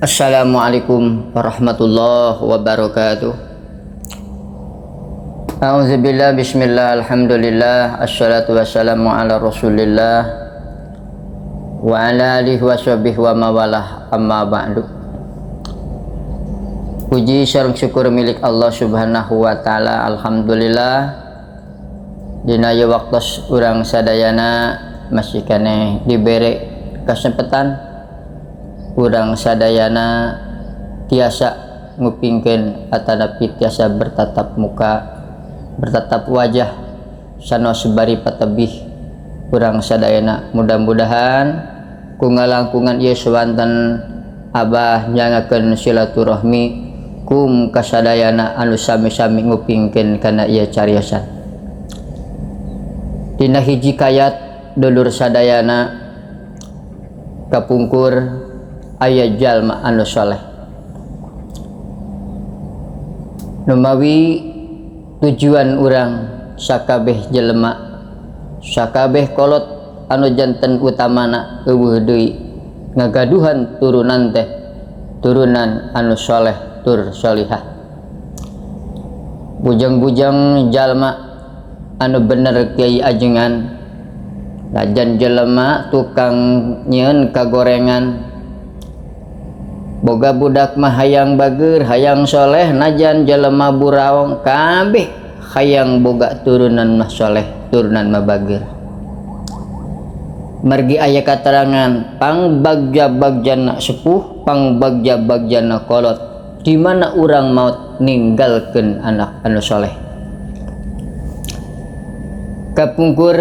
Assalamualaikum warahmatullahi wabarakatuh. A'udzubillah, bismillah, alhamdulillah, assalatu wassalamu ala rasulillah wa ala alihi wa sahbihi wa mawalah, amma ba'du. Puji sareng syukur milik Allah Subhanahu wa taala. Alhamdulillah, dina ieu waktos urang sadayana masih keneh dibere kesempatan urang sadayana tiasa ngupingkeun atanapi tiasa bertatap muka, bertatap wajah sanaos bari patebih urang sadayana. Mudah-mudahan ku ngalangkungan ieu sawanten abah nyangakeun silaturahmi kum kasadayana anu sami-sami ngupingkeun kana ieu cariosan. Dina hiji kayat dulur sadayana kapungkur aya jalma anu soleh. Numawi tujuan urang sakabeh jelema, sakabeh kolot anu janten utamana euweuh deui ngagaduhan turunan teh turunan anu soleh tur solihah. Bujang-bujang jalma anu bener kiai ajengan, najan jelema tukang nyieun kagorengan, boga budak mah hayang bager, hayang soleh, najan jelema buraong kabeh hayang boga turunan mah soleh, turunan mah bager. Margi aya katerangan pang bagja-bagjana sepuh, pang bagja-bagjana kolot, di mana urang maut ninggalkeun anak anu soleh. Kapungkur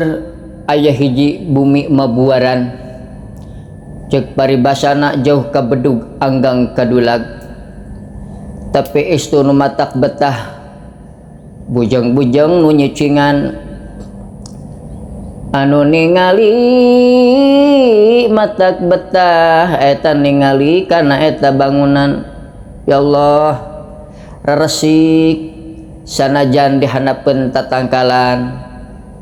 aya hiji bumi mabuaran, cek paribasana jauh ka bedug anggang kadulag, tapi istu nu matak betah bujang-bujang nu nyicingan anu ningali matak betah eta ningali kana eta bangunan. Ya Allah, reresik sanajan dihanapeun tatangkalan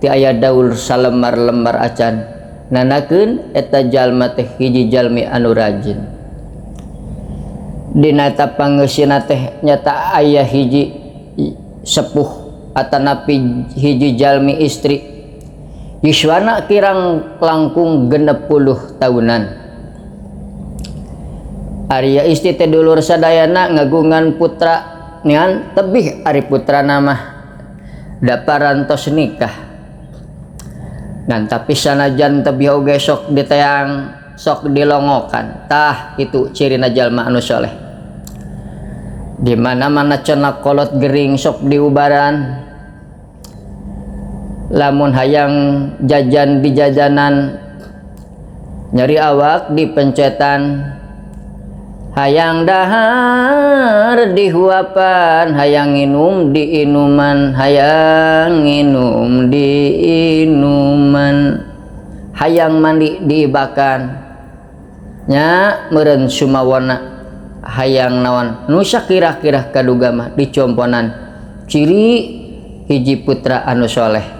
ti aya daul salembar-lembar acan, nanakeun eta jalma teh hiji jalmi anu rajin. Dina eta pangeusina teh nyata aya hiji sepuh atanapi hiji jalmi istri yuswana kirang langkung 60 tahunan. Arya istri teh dulur sadayana ngagungan putra ngan tebih ari putrana mah daparantos nikah. Ngan tapi sanajan tebih oge sok diteang, sok dilongokan. Tah itu cirina jalma anu soleh. Di mana-mana cenah kolot gering sok diubaran. Lamun hayang jajan di jajanan, nyeri awak di pencetan, hayang dahar di huapan, hayang nginum di inuman, hayang nginum di inuman, hayang mandi di ibakan, nya meureun sumawana hayang naon nu sakira-kira kaduga mah dicomponan. Ciri hiji putra anu soleh.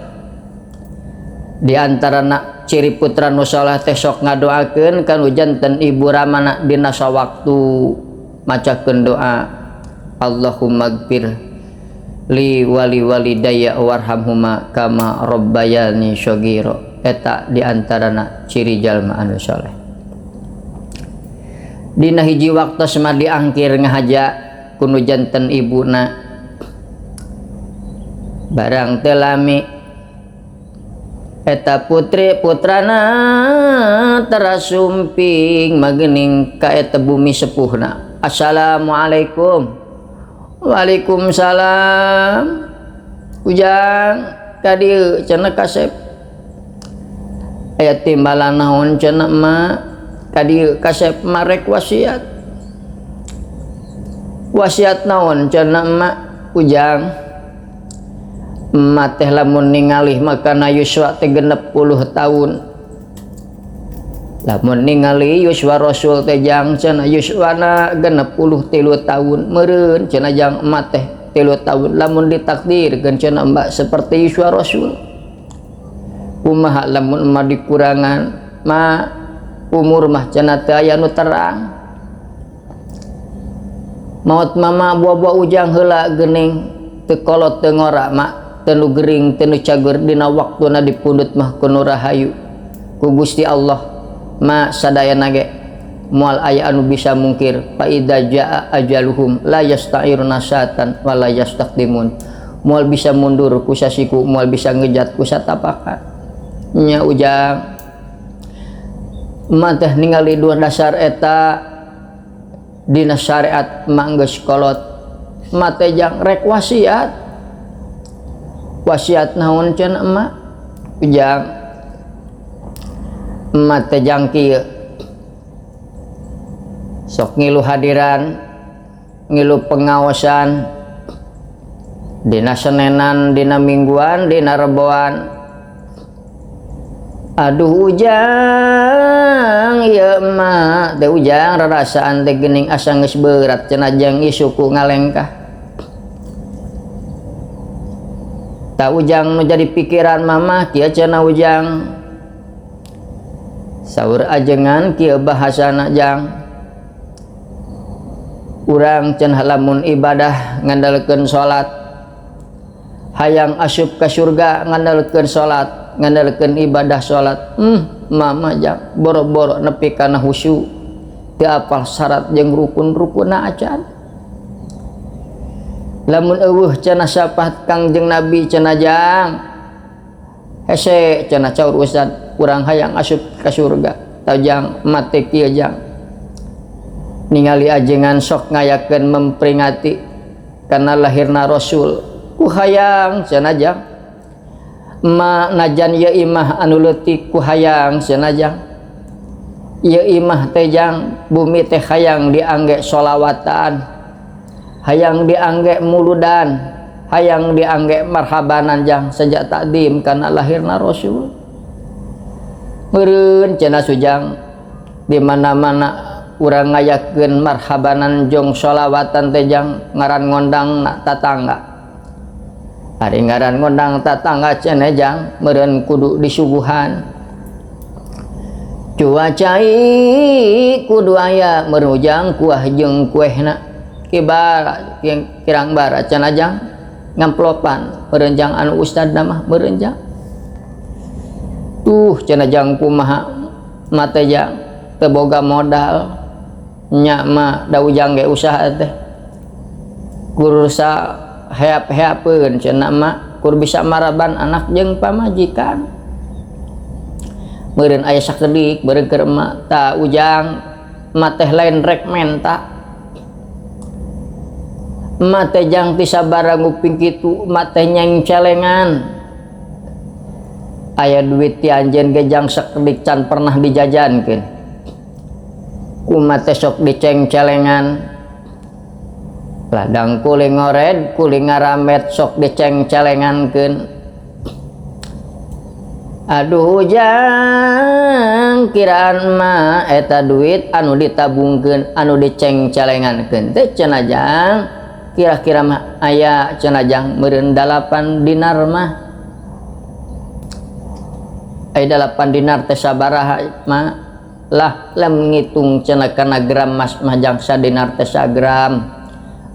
Di antarana ciri putra nu soleh teh sok ngadoakeun kanu janten ibu ramana dina sawaktu macakeun doa Allahumma gfir li wali walidayya warhamhuma kama rabbayani shaghira. Eta di antarana ciri jalma anu soleh. Dina hiji waktos mah diangkir ngahaja kunu janten ibuna barang teu lami eta putri putrana terasumping magening ka eta bumi sepuhna. Assalamualaikum. Waalaikumsalam. Ujang ka dieu cenah kasep. Aya timbalan naon cenah ma ka dieu kasep marek wasiat. Wasiat naon cenah ma ujang? Emak teh lamun ningali makana yuswa teh 60 tahun. Lamun ningali yuswa Rasul teh jang cenah yuswana 63 tahun. Meureun cenah jang emak teh 3 tahun. Lamun ditakdirkeun cenah emak seperti yuswa Rasul. Kumaha lamun emak dikurangan ma umur mah cenah teu aya nu terang. Maot mama buah-buah ujang heula geuning teu kolot teu ngora mak teu nu gering teu nu cager dina waktuna dipundhut mah ku nu rahayu ku Gusti Allah ma sadayana ge moal aya anu bisa mungkir fa idza jaa ajaluhum la yasta'iruna sa'atan wa la yastaqdimun moal bisa mundur ku sasiku moal bisa ngejat ku satapakan nya ujang mah teh ningali dua dasar eta dina syariat manggeus kolot mate jang rek wasiat wasiat naon cenah emak ujang emak teh jang kieu sok ngilu hadiran ngilu pengawasan dina senenan dina mingguan dina reboan aduh ujang ieu emak teh ujang rarasaan teh geuning asa geus berat cenah jang isuku ngalengkah ta ujang nu jadi pikiran mama kieu cenah ujang saur ajengan kieu bahasana jang urang cenah lamun ibadah ngandalkeun salat hayang asup ka surga ngandalkeun salat ngandalkeun ibadah salat mama jang boro-boro nepi kana khusyuk teu apal syarat jeung rukun-rukunna acan lamun eueuh cenah syafaat Kangjeng Nabi cenah jang hese cenah caur ustad urang hayang asup ka surga tah jang mate kieu jang ningali ajengan sok ngayakeun memperingati kana lahirna Rasul ku hayang cenah jang ma najan ieu imah anu leutik ku hayang cenah jang ieu imah teh jang bumi teh hayang diangge sholawatan hayang diangge muludan hayang diangge marhabanan jang sejak takdim kana lahirna Rasul meureun cenah sujang di mana-mana urang ngayakeun marhabanan jong sholawatan teh jang ngaran ngondang tatangga ari ngaran ngondang tatangga cenah jang meureun kudu disuguhan cuacai kudu aya meureun ujang kuah jeung kuehna kibar kirang bara cenah jang ngamplopan meureun jang anu ustadna mah meureun jang tuh cenah jang kumaha mate jang teu boga modal nya mah da ujang ge usaha teh kursa heap-heapeun cenah mah kur bisa maraban anak jeung pamajikan meureun aya sakedik beureun keur emak ta ujang emak teh lain rek menta emak teh jang ti sabaraha nguping kitu emak teh nyengcelengan aya duit ti anjeun ge jang sakedik can pernah dijajankeun ku emak teh sok dicengcelengan ladang kuli ngored kuli ngaramet sok dicengcelengankeun aduh ujang kiraan mah eta duit anu ditabungkeun anu dicengcelengankeun teh cenah jang kira-kira mah aya cenah jang meureun 8 dinar mah aya 8 dinar teh sabaraha mah lah lem ngitung cenah kana gram mas mah jang sadinar teh sagram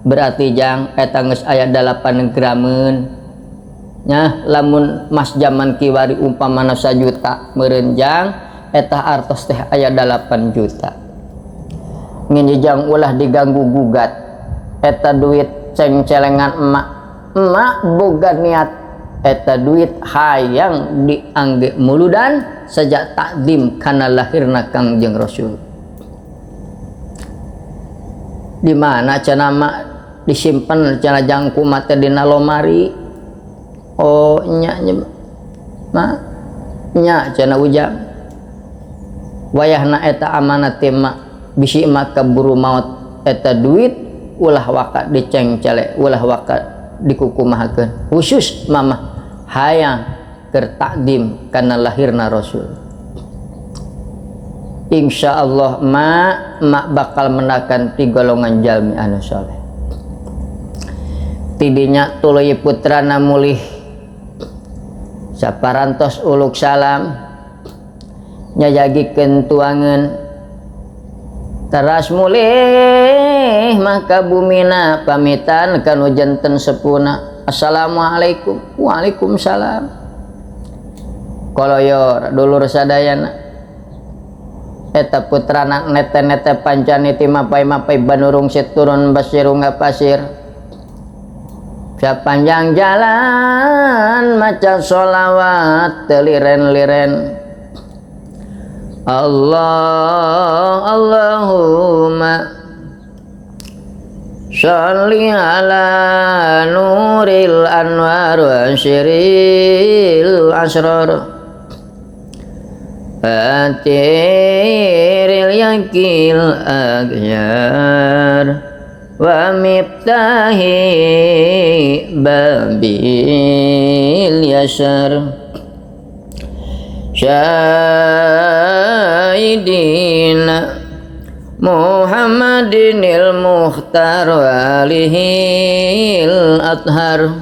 berarti jang eta geus aya 8 grameun nya lamun mas zaman kiwari umpamana sajuta meureun jang eta artos teh aya 8 juta ngeun jang ulah diganggu gugat eta duit cengcelengan emak emak boga niat eta duit hayang diangge muludan sejak takdim kana lahirna Kangjeng Rasul di mana cenah mak disimpen cenah jang kumat teh dina lomari oh nya ma nya cenah ujang wayahna eta amanat teh mak bisi mak kaburu maot eta duit ulah waka dicengcele ulah waka dikukumahakeun khusus mamah hayang keur takdim kana lahirna Rasul insyaallah mak bakal menakan ti golongan jalmi anu soleh tidinya tuluy putrana mulih saparantos uluk salam nyayagikeun tuangeun Teras mulih maka bumina pamitan kanu janten sepuna. Assalamualaikum. Waalaikumsalam. Koloyor dulur sadayana. Eta putrana nete-nete pancaniti mapai-mapai banurung siturun basirunga pasir. Sepanjang jalan maca sholawat teliren-liren. Allah Allahumma sholli ala nuril anwar wa syiril asrar atiril yakil agyar wa miftahi babil yasar syahidina Muhammadinil mukhtar walihil athar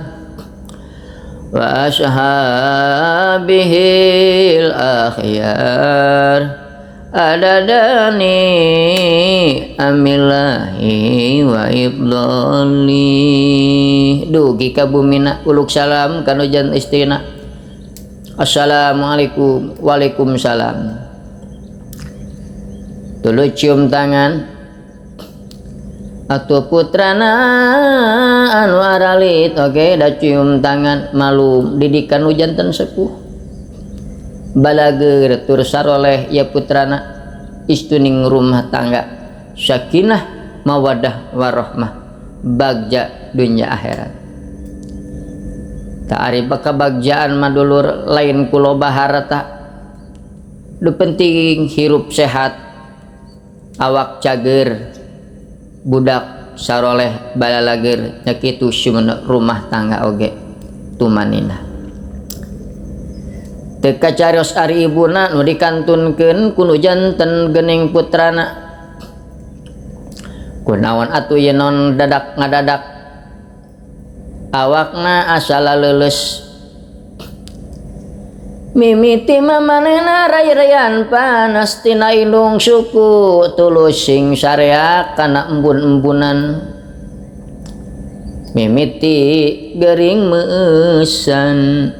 wa ashabihil akhyar adadani amillahi wa ibdali. Dugi ka bumina uluk salam kanu jan istrina. Assalamualaikum. Waalaikumsalam. Tuluy cium tangan atuh putrana anu aralit oge da cium tangan malum didikan nu janten sepuh balager tur saroleh ya putrana istuning rumah tangga sakinah mawadah warahmah bagja dunya akhirat. Tak ari kabagjaan madulur lain ku loba harta, nu penting hirup sehat, awak cager, budak saroleh balalager, nya kitu rumah tangga oge tumanina. Teu kacarios ari ibuna nu dikantunkeun ku nu janten geuning putrana. Kunaon atuh ye non dadak ngadadak awakna asala leuleus. Mimiti mamanehna ray-rayan panas tina indung suku tulus sing sareak kana embun-embunan. Mimiti gering meusan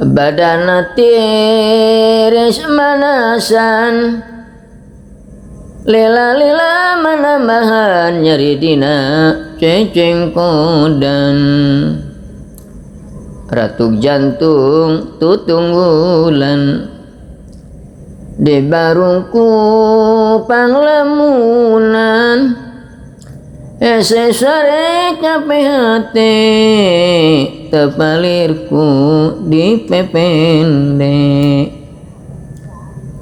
badana tiris manasan lila-lila manambahan nyeri dina cecengkodan ratuk jantung tutunggulan di barungku panglamunan ese sare capek hati tepalirku di pepende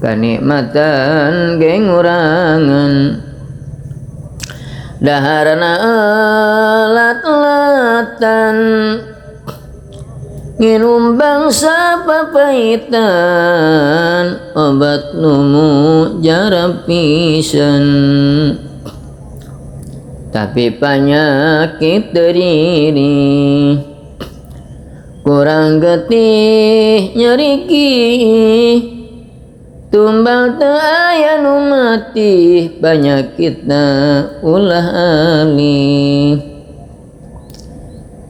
kanikmatan gengurangan daharana lat-latan nginum bangsa papaitan obat numu jarap pisan tapi penyakit teriri kurang getih nyeriki tumbal teu aya nu mati panyakitna ulah alih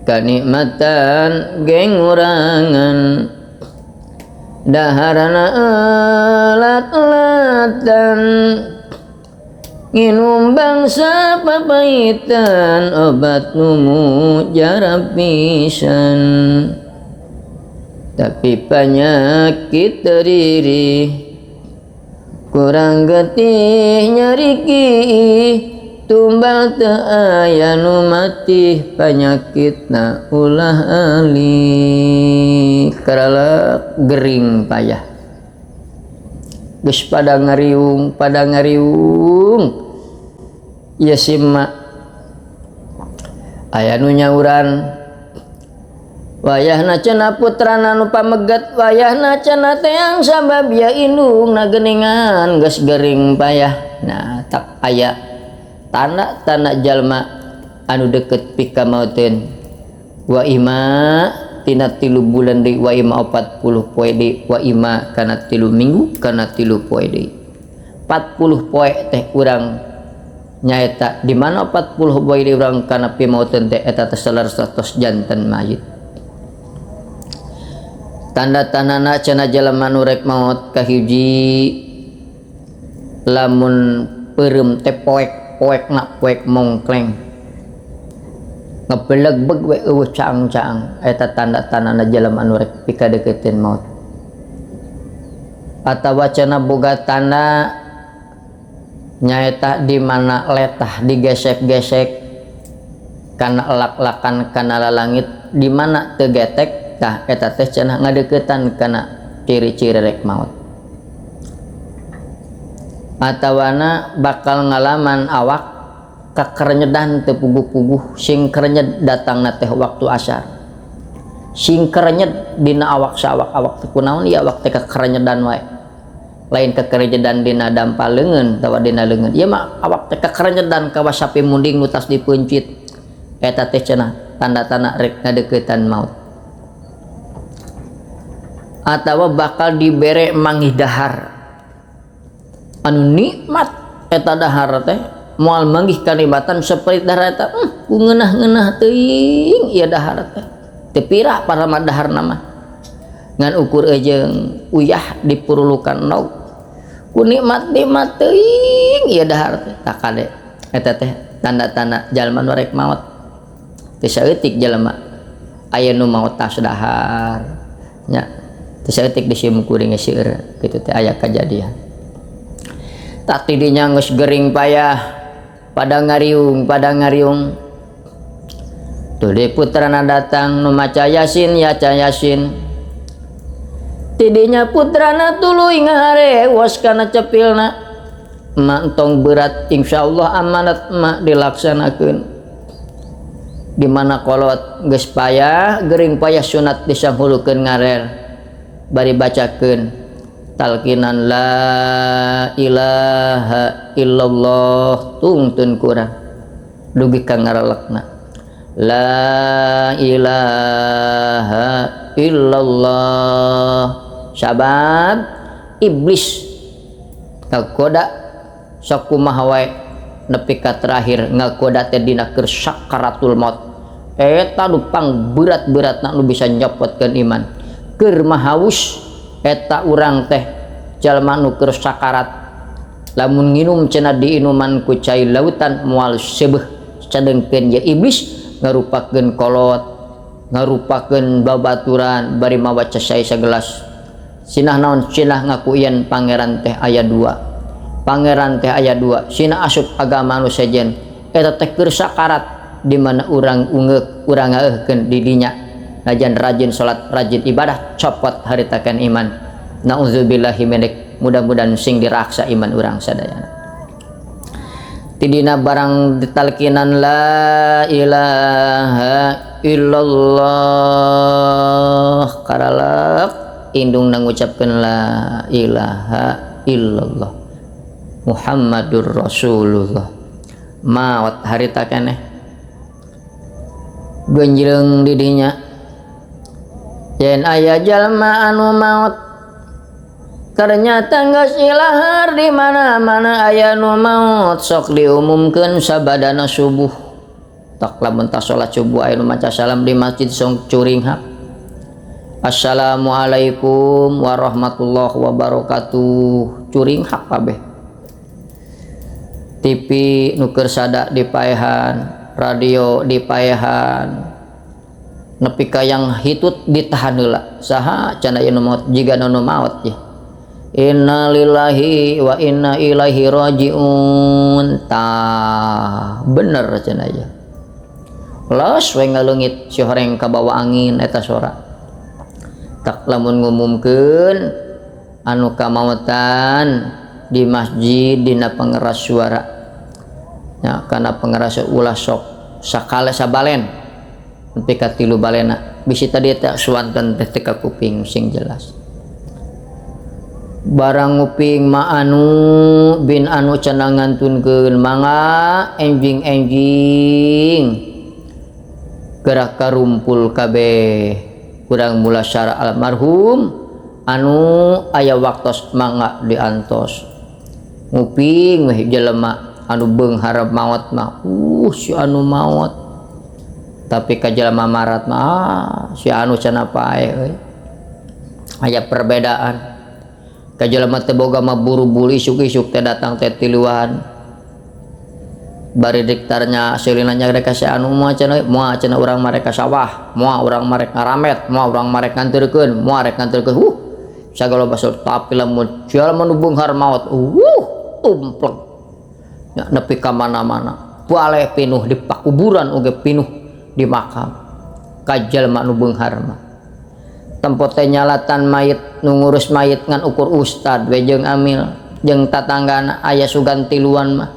kanikmatan gengurangan daharana lat-latan nginum bangsa papaitan obat numu jarap pisan tapi penyakit teriri kurang getih nyeriki tumbal teu aya nu mati panyakitna ulah alih karalak gering payah geus pada ngariung ieu sima aya nu nyauran wayahna cenah putrana nu pamegat wayahna cenah teang sabab ya indungna geuningan geus gering payah. Nah tak aya tanda-tanda jalma anu deket pika mauteun wa ima tina 3 bulan deui wa ima 40 poe deui wa ima kana 3 minggu kana 3 poe deui 40 poe teh urang nyaeta di mana 40 poe di urang kana pimauteun teh eta teh saleresna tos janten mayit. Tanda-tandana cenah jelema nu rek maot kahiji lamun peureum teh poek poekna poek mongkleng ngebelegbeg we eueuh caang-caang eta tanda-tandana jelema nu rek pikadeukeuteun maot. Atawa cenah boga tanda nyaeta di mana letah digesek-gesek kana lak-lakan kana lalangit di mana teu getek tah eta teh cenah ngadeuketan kana ciri-ciri rek maot. Atawana bakal ngalaman awak kakerenyedan teu puguh-puguh sing kerenyed datangna teh waktu asar. Sing kerenyed dina awak saawak-awak teh kunaon ieu awak teh kakerenyedan wae. Lain kekerenyedan dina dampa leungeun atawa dina leungeun. Ieu mah awak teh kakerenyedan kawas sapi munding nu tas dipeuncit. Eta teh cenah tanda-tanda rek ngadeuketan maut. Atawa bakal dibere manggih dahar anu nikmat eta dahar teh moal manggih kanikmatan seperti dahar eta ku ngeunah-ngeunah teuing ieu dahar teh teu pira parama daharna mah ngan ukur jeung uyah dipurulukan nog ku nikmat-nikmat teuing ieu dahar teh tah kade eta teh tanda-tanda jalma nu rek maot. Teu saeutik jalma aya nu maot tas dahar nya teu saeutik di sim kuring seueur kitu teh aya kajadian. Tak tidinya geus gering payah pada ngariung tuluy putrana datang nu maca yasin yaca yasin tidinya putrana tuluy ngaharewos kana cepilna emak entong berat insyaallah amanat emak dilaksanakeun. Di mana kolot geus payah gering payah sunat disanghulukeun ngarer bari bacakeun talqinan la ilaha illallah tungtun kurang dugi ka ngarelekna la ilaha illallah. Sabab iblis ngagoda sakumaha wae nepi ka terakhir ngagoda teh dina keur sakaratul maut eta nu pang berat-beratna nu bisa nyopotkeun iman keur mahaus eta urang teh jalma nu keur sakarat lamun nginum cenah diinuman ku cai lautan moal seubeuh cadengkeun ye iblis ngarupakeun kolot ngarupakeun babaturan bari mawa cai sagelas sinah naon sinah ngaku yen pangeran teh aya dua pangeran teh aya dua sinah asup agama nu sejen eta teh keur sakarat di mana urang ungeuk urang ngaeuhkeun di dinya najan rajin salat rajin ibadah copot haritakan iman. Nauzubillahi min dzalik. Mudah-mudahan sing diraksa iman urang sadayana. Tidina barang ditalkinan la ilaha illallah karalek indung ngucapkeun la ilaha illallah Muhammadur Rasulullah maot harita keneh genjreung di dinya yen aya jalma anu maot ternyata geus ilahar di mana-mana aya nu maot sok diumumkeun sabadana subuh tak lamun tas salat subuh aya nu maca salam di masjid sok curinghap assalamualaikum warahmatullahi wabarakatuh curinghap kabeh TV nu keur sada dipaehan radio dipaehan nepi ka yang hitut ditahan heula saha cenah ieu nu maot jiga nu maot ye innalillahi wa inna ilaihi rajiun tah bener cenah ieu los we ngaleungit si horeng kabawa angin eta sora tak lamun ngumumkeun anu kamaotan di masjid dina pengeras suara nya kana pengeras ulah sok sakale sabalen nepi ka tilu balena bisi tadi teh suanten teh teu ka kuping sing jelas barang nguping ma anu bin anu cenah ngantunkeun mangga enjing-enjing gerak karumpul kabeh kurang mulasara almarhum anu aya waktos mangga diantos Nguping weh jelema anu beunghar maot mah, si anu maot. Tapi ka jelema marat mah, si anu cenah pae euy. Aya perbedaan. Ka jelema teu boga mah buru-buru isuk-isuk teh datang teh tiluan. Bari diktarnya seulina nya rek ka si anu moal cenah, moal cenah urang mah rek ka sawah, moal urang mah rek ngaramet, moal urang mah rek nganterkeun, moal rek nganterkeun. Sagala baseur tapi lamun jalma nu beunghar maot, tumplek. Nya nepi ka mana-mana. Bale pinuh di pakuburan oge pinuh di makam. Ka jalma nu beunghar mah. Tempo teh nyalatan mayit nu ngurus mayit ngan ukur ustad we jeung amil jeung tatanggana aya sugan tiluan mah.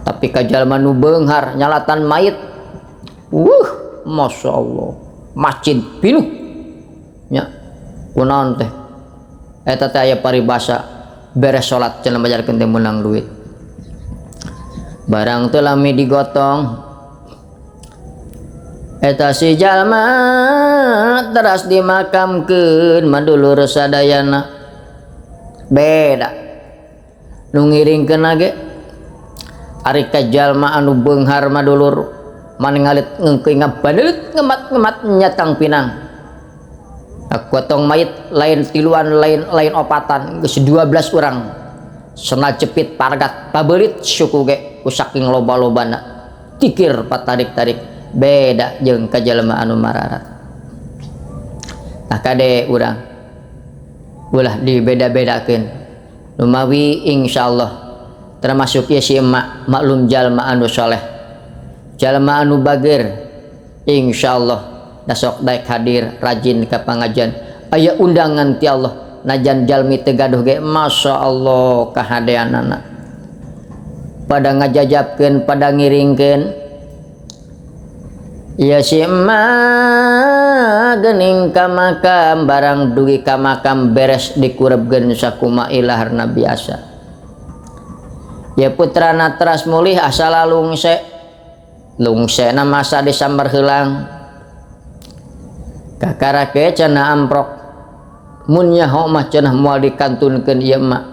Tapi ka jalma nu beunghar nyalatan mayit, masya Allah, masjid pinuh. Nya kunaon teh? Eta teh aya paribasa beres salat cenah majarkeun teh meunang duit. Barang teu lami digotong eta si jalma teras dimakamkeun madulur sadayana. Beda nu ngiringkeun ge ari ka jalma anu beunghar madulur maningalit ngeukeui ngabaneut ngemat-ngemat nyatang pinang. Gotong mayit lain tiluan lain lain opatan geus 12 urang. Senal cepit pargat pabelit suku ge ku saking loba-lobana. Tikir patarik-tarik beda jeung ka jalma anu mararat. Tah kade urang ulah dibeda-bedakeun. Lumawi insyaallah termasuk ieu si emak maklum jalma anu soleh, jalma anu bager, insyaallah dasok daek hadir rajin ka pangajian. Aya undangan ti Allah najan jalmi teu gaduh ge masyaallah kahadeanana. Pada ngajajabkeun, pada ngiringkeun. Ya si emak geuning ka makam barang dugi ka makam beres dikurebkeun sakuma ilaharna biasa. Ya putrana teras mulih asala lungse. Lungsena masa disambar heulang. Kakarake cenah amprok. Mun nyaho mah cenah moal dikantunkeun ieu emak.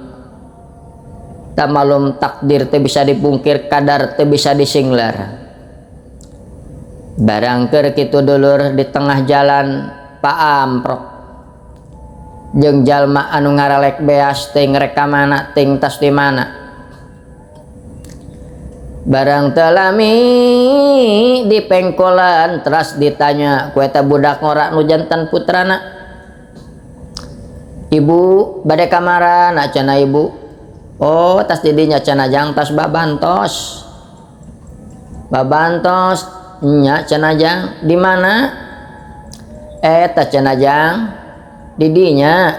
Tamalum takdir teu bisa dipungkir, kadar teu bisa disinglar. Barang keur kitu dulur di tengah jalan paamprok. Jeung jalma anu ngaralek beas teuing rek ka mana, teuing tas di mana. Barang teu lami di pengkolan teras ditanya ku eta budak ngora nu jantan putrana. Ibu bade ka marana cenah ibu. Oh tas di dinya cenah jang tas babantos. Babantos nya cenah jang di mana? Eta cenah jang di dinya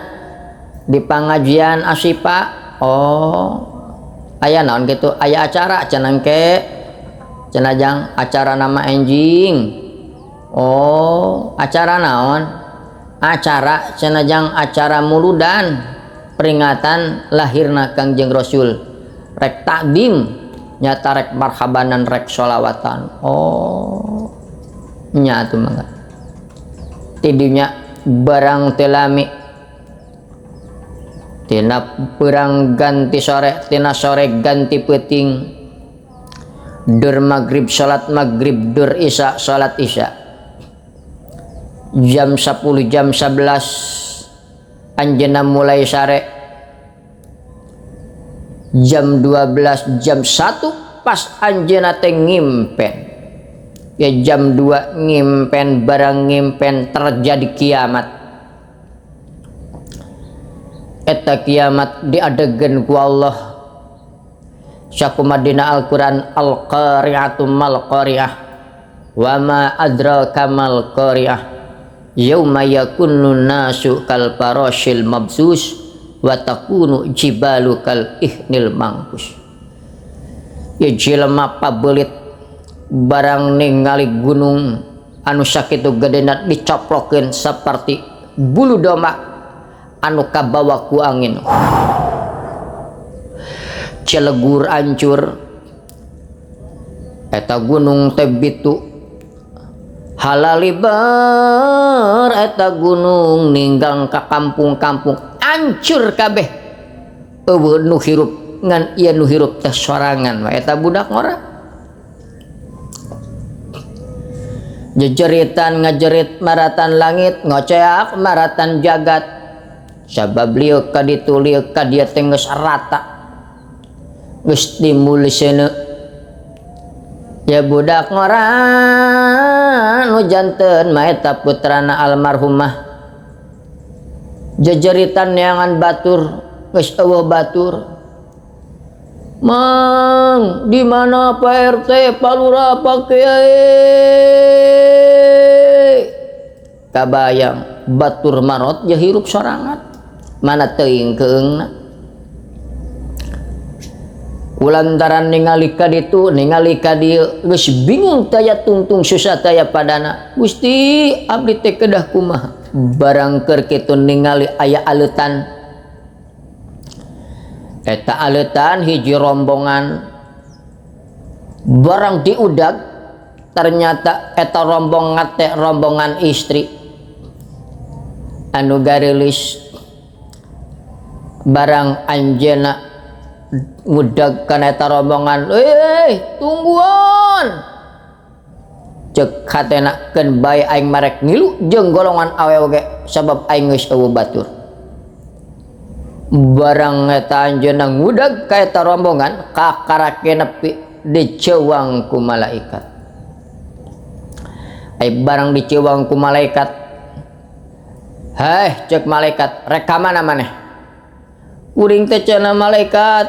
di pangajian Asipa. Oh aya naon kitu? Aya acara cenah engke. Cenah jang acara nama enjing. Oh acara naon? Acara cenah jang acara muludan peringatan lahirna Kangjeng Rasul. Rek takdim nyata rek marhabanan rek sholawatan. Oh nya atuh mangga. Tidinya barang teu lami tina perang ganti sore, tina sore ganti peuting. Dur maghrib salat maghrib, dur isya salat isya. Jam 10 jam 11 anjeunna mulai sare. Jam 12 jam 1 pas anjeunna teh ngimpen. Ya jam 2 ngimpen, barang ngimpen terjadi kiamat. Eta kiamat diadegeun ku Allah. Sakumaha dina Al-Qur'an al-qari'atu mal qari'ah wa ma adraka mal qari'ah yauma yakunu nasu kal parashil mabsus wa takunu jibalu kal ihnil mangkus. Ya jelema pabelit barang ningali gunung anu sakitu gedena dicoplokeun saperti bulu domba anu kabawa ku angin. Celegur ancur eta gunung teh bitu halalibar eta gunung ninggang ka kampung-kampung ancur kabeh. Eueuh nu hirup ngan ieu nu hirup teh sorangan we eta budak ngora. Jejeritan ngajerit maratan langit ngoceak maratan jagat. Sabab lieu ka ditu lieu ka dieu teh geus rata. Geus timbul seuneu. Ya budak ngora nu janten mah eta putrana almarhumah. Jejeritan neangan batur geus eueuh batur. Mang, di mana Pak RT, Pak Lurah, Pak Kiai? Kabayang batur marot ya hirup sorangan. Mana teuing keungna. Kulantaran ningali ka ditu, ningali ka dieu, geus bingung taya tungtung susah taya padana. Gusti, abdi teh kedah kumaha? Barang keur kitu ningali aya aleutan. Eta aleutan hiji rombongan. Barang diudag ternyata eta rombongan teh rombongan istri anu gareulis. Barang anjeunna ngudag kana eta rombongan, tungguan. Cek hatena keun bae aing marek ngilu jeung golongan awewe ge sabab aing geus eueuh batur. Barang eta anjeunna ngudag ka eta rombongan kakarake nepi dicewang ku malaikat. Ai barang dicewang ku malaikat, heh cek malaikat, rek ka mana maneh? Kuring teh cenah malaikat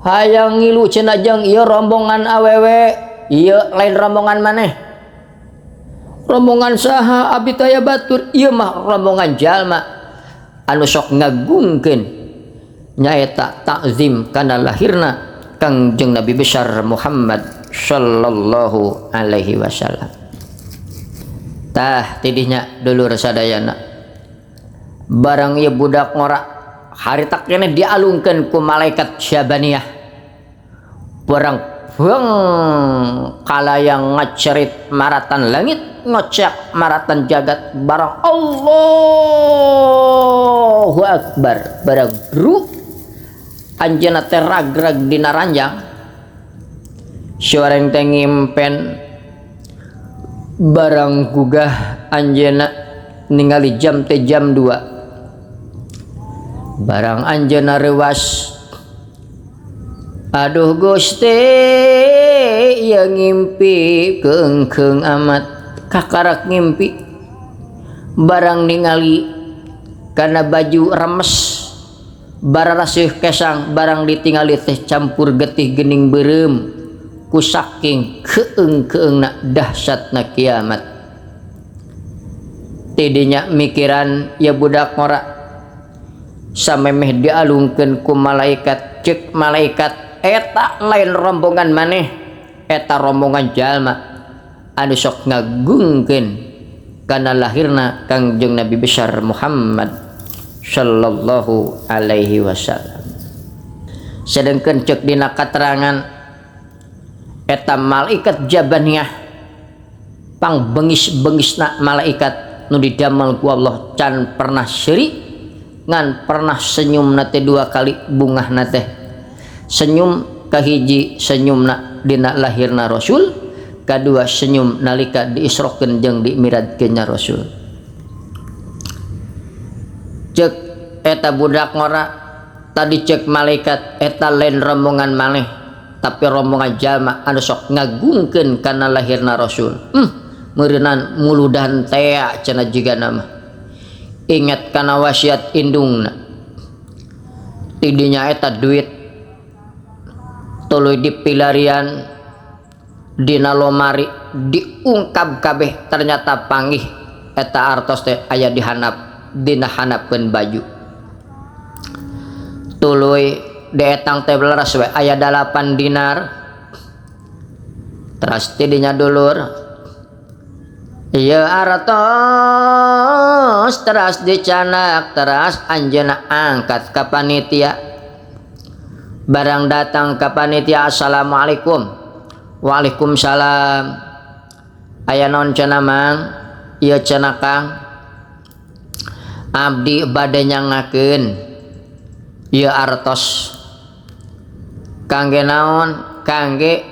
hayang ngilu cenah jeung ieu rombongan awewe, ieu lain rombongan maneh. Rombongan saha abdi teh aya batur, ieu mah rombongan jalma anu sok ngagungkeun nyaeta takzim kana lahirna Kangjeng Nabi besar Muhammad sallallahu alaihi wasallam. Tah tidinya dulur sadayana. Barang ieu budak ngora harita keneh dialungkeun ku malaikat Syabaniyah. Barang beng kalayang ngacerit maratan langit ngocek maratan jagat barang Allahu Akbar barang bru anjeunna teh ragrag dina ranjang sioreng teh ngimpen barang gugah anjeunna ningali jam teh jam 2 barang anjeunna reuas aduh Gusti ieu ngimpi keungkeung amat kakarak ngimpi barang ningali kana baju remes bararasih kesang barang ditingali teh campur getih gening beureum ku saking keung-keungna dahsyatna kiamat. Tidinya mikiran ya budak ngora samemeh dialungkeun ku malaikat cek malaikat eta lain rombongan maneh eta rombongan jalma anu sok ngagungkeun kana lahirna Kangjeng Nabi besar Muhammad sallallahu alaihi wasallam. Sedengkeun cek dina katerangan eta malaikat Jabaniyah pang bengis-bengisna malaikat nu didamel ku Allah can pernah seuri ngan pernah senyumna teh dua kali bungahna teh. Senyum kahiji senyumna dina lahirna Rasul, kadua senyum nalika diisrokeun jeung dimiradkeun nya Rasul. Cek eta budak ngora tadi cek malaikat eta lain rombongan maneh tapi rombongan jalma anu sok ngagungkeun kana lahirna Rasul. Meureunnan muludan tea cenah jiga nama. Ingat kana wasiat indungna. Tidinya eta duit tuluy dipilarian dina lomari diungkap kabeh ternyata panggih eta artos teh aya di handap dina handapkeun baju. Tuluy dietang teh leres we aya 8 dinar. Teras tidinya dulur ieu artos teras dicanak teras anjeunna angkat ka panitia. Barang datang ke panitia, assalamualaikum. Waalaikumsalam. Aya naon cenah mang? Ieu cenah Kang. Abdi bade nyangakeun. Ieu artos kangge naon? Kangge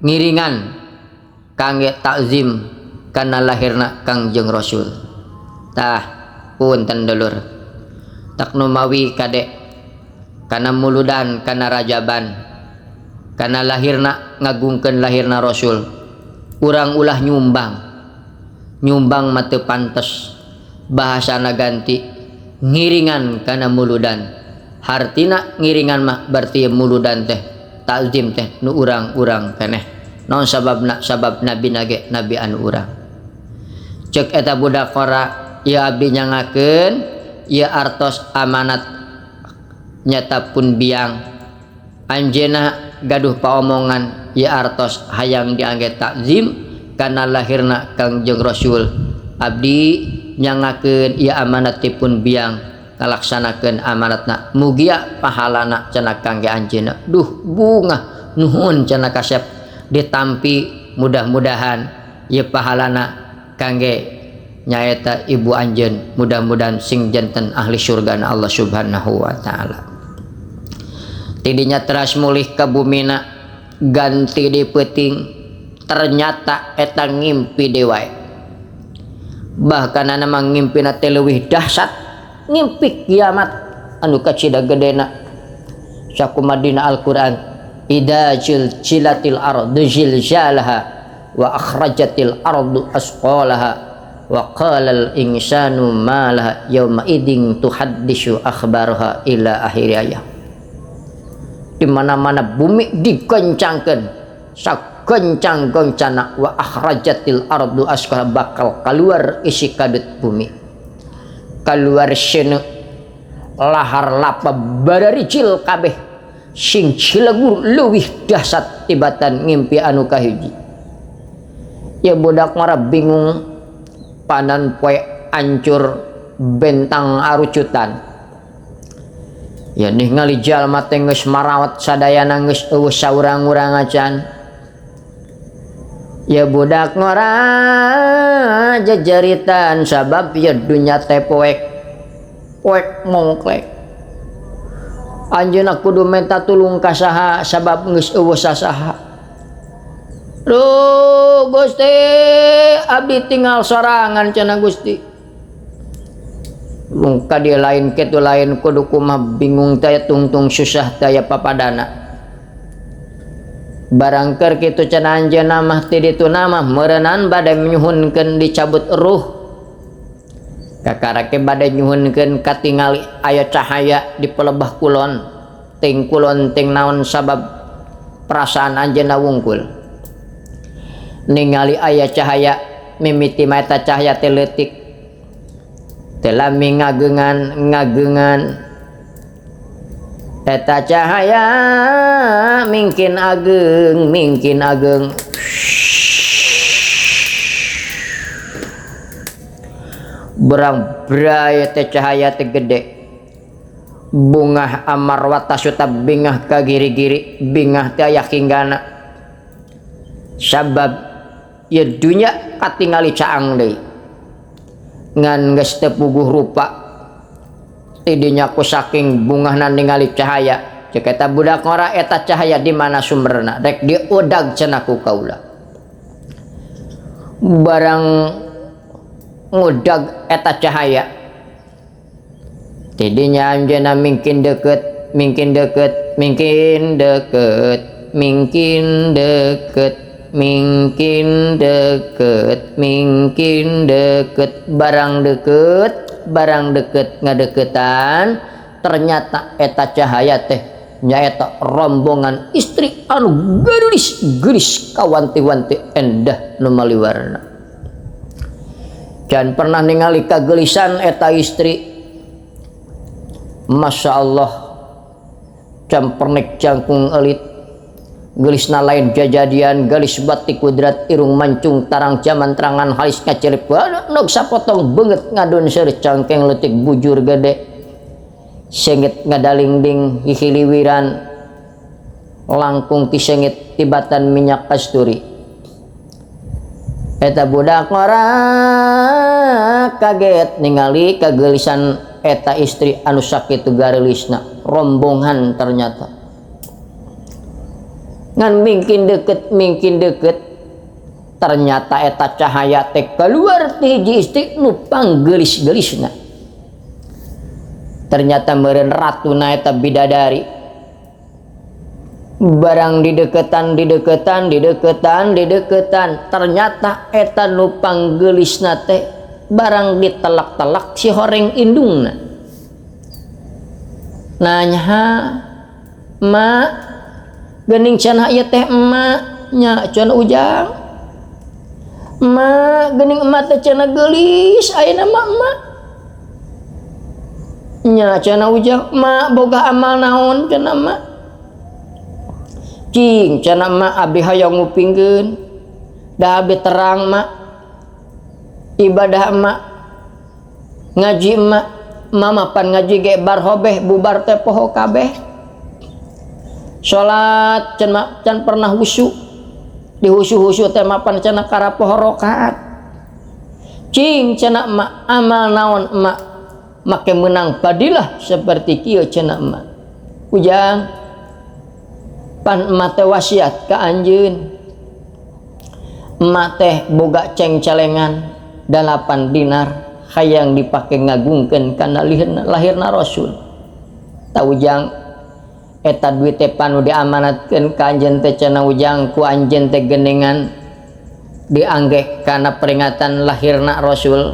ngiringan, kangge takzim kana lahirna Kangjeng Rasul. Tah punten dulur, tak numawi kade kana muludan, kana rajaban, kana lahirna, ngagungkeun lahirna Rasul, urang ulah nyumbang. Nyumbang mah teu pantes, bahasana ganti ngiringan kana muludan. Hartina ngiringan mah berarti muludan teh takzim teh nu urang-urang keneh. Naon sababna? Sabab nabi nage nabi anu urang. Cek eta budak ngora, ieu abdi nyangakeun ieu artos amanat nyata pun biang. Anjeunna gaduh paomongan ieu artos hayang diangge takzim kana lahirna Kangjeng Rasul. Abdi nyangakeun ieu amanat pun biang, ngalaksanakeun amanatna, mugia pahalana cenah kangge anjeunna. Duh bungah nuhun cenah kasep ditampi, mudah-mudahan ieu pahalana kangge nyaeta ibu anjeun, mudah-mudahan sing janten ahli surga na Allah Subhanahu wa taala. Tidinya teras mulih ka bumina, ganti di peuting, ternyata eta ngimpi deui wae. Bahkan ana mah ngimpina teh leuwih dahsyat, ngimpi kiamat anu kacida gedena. Sakumadina Al-Qur'an, idza juljilatil ardu zilzalaha wa akhrajatil ardu asqalaha wa qala al insanu ma laha yauma idzin tuhaddisu akhbaraha ila akhir ayat. Di mana-mana bumi digoncangkeun sagoncang-goncana, wa akhrajatil ardu asqalaha, bakal keluar isi kadut bumi, keluar seuneu lahar lapa bararijil kabeh, sing cilegur leuwih dahsyat tibatan ngimpi anu kahiji. Ya budak mara bingung, panan poe ancur bentang arucutan. Ya ningali jalma teh geus marawat sadayana geus eueuh saurang-urang acan. Ya budak ngora jajaritan sabab ya dunya teh poek poek mongklek. Anjeunna kudu minta tulung ka saha sabab geus eueuh sasaha. Duh Gusti, abdi tinggal sorangan cenah Gusti. Mungka dia lain kitu lain kudu kumaha, bingung teh tungtung susah teh papadana. Barang keur kitu cenah anjeunna mah ti ditu mah meureunnan bade nyuhunkeun dicabut ruh. Kakarake bade nyuhunkeun katingali aya cahaya di pelebah kulon, ting kulon ting naon sabab perasaan anjeunna wungkul. Ningali aya cahaya mimiti mah eta cahaya teh leutik. Teh lami ngageungan ngageungan eta cahaya mingkin ageng mingkin ageng. Berang bray teh cahaya teh gede. Bungah amarwata suta bingah ka giri-giri, bingah teh aya hinggana. Sabab ya dunya katingali caang deui. Ngan geus teu puguh rupa. Tidinya ku saking bungahna ningali cahaya. Cek eta budak ngora eta cahaya di mana sumberna? Rek diudag cenah ku kaula. Barang ngudag eta cahaya, tidinya anjeunna mingkin deket, mingkin deket, mingkin deket, mingkin deket, mingkin deket, mingkin deket, barang deket, barang deket ngadeketan, ternyata eta cahaya teh nyaeta rombongan istri anu geulis-geulis kawanti-wanti endah nu maliwarna. Jangan pernah ningali kagelisan eta istri. Masya Allah, campernek jangkung elit, gelisna lain jajadian, gelis batik kudrat, irung mancung tarang jaman terangan halis ngacilip, nog sapotong beungeut ngadon seueur cangkeng leutik bujur gede, sengit ngadalingding hihiliwiran, langkung ti sengit tibatan minyak kasturi. Eta budak ngora kaget ningali kagelisan eta istri anu sakitu garelisna. rombongan ternyata. Ngan mingkin deket ternyata eta cahaya teh keluar ti hiji istri nu panggelis-gelisna. Ternyata meureun ratuna eta bidadari. Barang dideketan ternyata eta nu panggelisna teh barang ditelak-telak si horeng indungna. Nanya, "Mak, geuning cenah ieu teh emak nya cenah Ujang. Emak, geuning emak teh cenah geulis ayeuna mah emak." Nya cenah Ujang, "Mak boga amal naon cenah emak?" Cing cenah emak abdi hayang ngupingkeun. Da abdi terang mak. Ibadah emak, ngaji emak, mama pan ngaji ge bar hobeh bubar teh poho kabeh. Salat can can pernah husu. Di husu-husu teh mapan cenah karapoho rakaat. Cing cenah emak amal naon emak make menang padilah seperti kieu cenah emak. Ujang pan emak teh wasiat ka anjeun. Emak teh boga ceng-celengan 8 dinar hayang dipake ngagungkeun kana lahirna Rasul. Ta Ujang eta duit teh panu diamanatkeun ka anjeun teh cenah Ujang ku anjeun teh geningan diangge kana peringatan lahirna Rasul.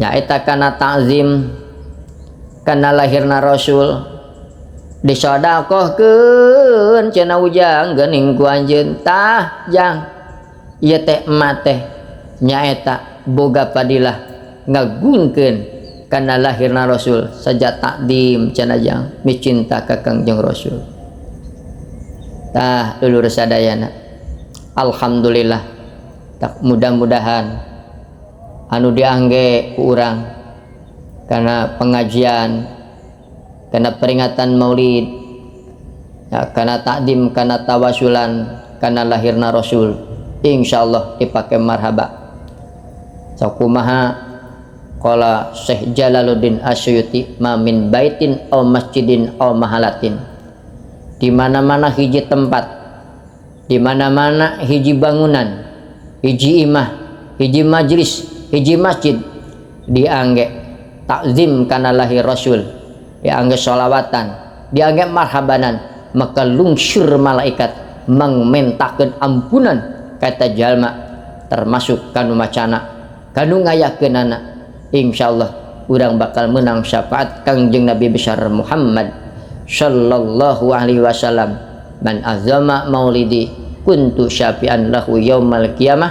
Nyaeta kana ta'zim kana lahirna Rasul disodakohkeun cenah Ujang geuning ku anjeun. Tah jang ieu teh emak teh nyaeta boga padilah ngagungkeun kana lahirna Rasul saja takdim cenah jang micinta ka Kangjeng Rasul. Tah dulur sadayana, alhamdulillah tak mudah-mudahan anu diangge ku urang kana pengajian, kana peringatan maulid ya, kana takdim, kana tawasulan kana lahirna Rasul, insyaallah dipake marhaba. Sakumaha qala Syekh Jalaluddin Asyuyuti, ma min baitin aw masjidin aw mahalatin. Di mana-mana hiji tempat, di mana-mana hiji bangunan, hiji imah, hiji majlis, hiji masjid diangge takzim kana lahir Rasul, diangge sholawatan, diangge marhabanan, maka lungsur malaikat mangmentakeun ampunan kata jalma termasuk kanu macana kanu ngayakeunana. Insyaallah urang bakal menang syafaat Kangjeng Nabi besar Muhammad sallallahu alaihi wasallam. Man azama maulidi kuntu syafi'an lahu yaumal qiyamah.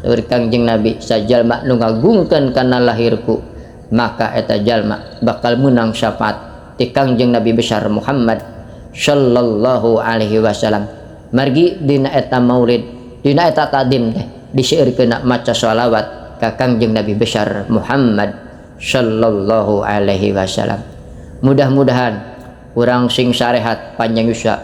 Saur Kangjeng Nabi, sajalma nu ngagungkeun kana lahirku maka eta jalma bakal menang syafaat ti Kangjeng Nabi besar Muhammad sallallahu alaihi wasallam. Margi dina eta maulid, dina eta takdim teh diseueurkeun maca sholawat ka Kangjeng Nabi besar Muhammad sallallahu alaihi wasallam. Mudah-mudahan urang sing sarehat panjang yuswa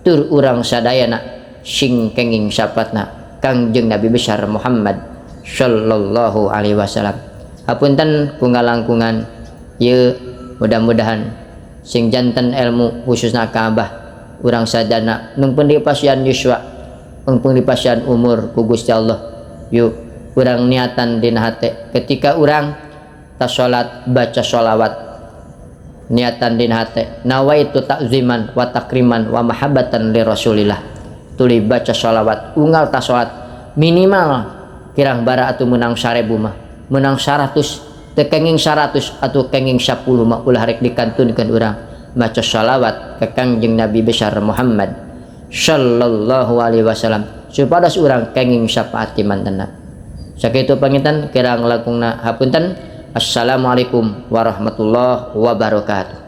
tur urang sadayana sing kenging syafaatna Kangjeng Nabi besar Muhammad sallallahu alaihi wasallam. Hapunten ku ngalangkungan ieu, mudah-mudahan sing janten ilmu khususna ka abah urang sadayana nungpun dipasihan yuswa, nungpun dipasihan umur ku Gusti Allah. Yuk urang niatan dina hate ketika urang ta salat baca sholawat, niatan dina hate nawaitu takziman wa takriman wa mahabbatan li Rasulillah. Tuli baca sholawat unggal ta salat minimal kirang bara atuh menang 1000 mah, menang 100, teu kenging 100 atuh kenging 10 mah ulah rek dikantunkeun urang maca sholawat ka Kangjeng Nabi besar Muhammad sallallahu alaihi wasallam supados urang kenging syafaat mantena. Sakitu panginten kirang langkungna hapunten. Assalamualaikum warahmatullahi wabarakatuh.